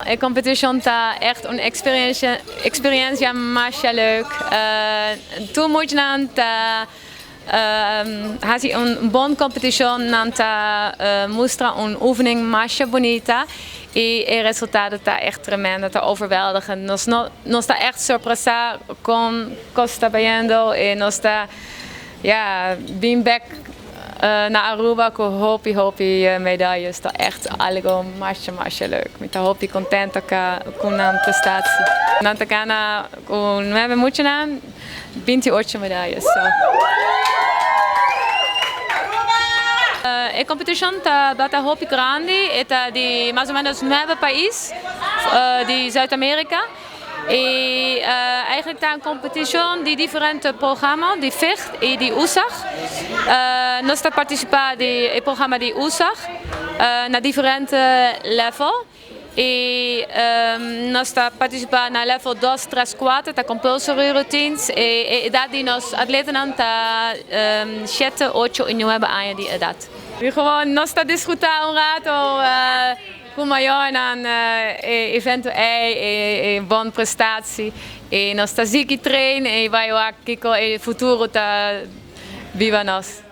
E competicion ta echt un experiencia masha leuk. Tur muchanan ta haci un bon competicion, nan ta mustra un oefening masha bunita y e resultado ta echt tremendo, ta overweldigend. Nos no nos ta echt sorpresa con cos ta bayendo y nos ta, ja, bin back na Aruba cu hopi hopi medayas. Ta echt algo masha masha leuk. Mi ta hopi contento cu nan prestatie. Nan ta gana cu nuebe muchanan 28 medayas. So. E competicion ta bata hopi grandi, e ta di mas o menos nuebe pais di Zuid-Amerika. Y eigenlijk ta un competicion di diferente programa, di FIGT y di USAG. Nos ta participa di e programa di USAG na diferente level. Y nos ta participa na level 2, 3, 4, ta compulsory routines. Y e edad di nos atletanan ta 7, 8 y 9 aña di edad. Y gewoon nos ta disfruta un rato cu mayornan e evento ey, e bon prestatie. Y nos ta sigui train y bay wak kico e futuro ta biba nos.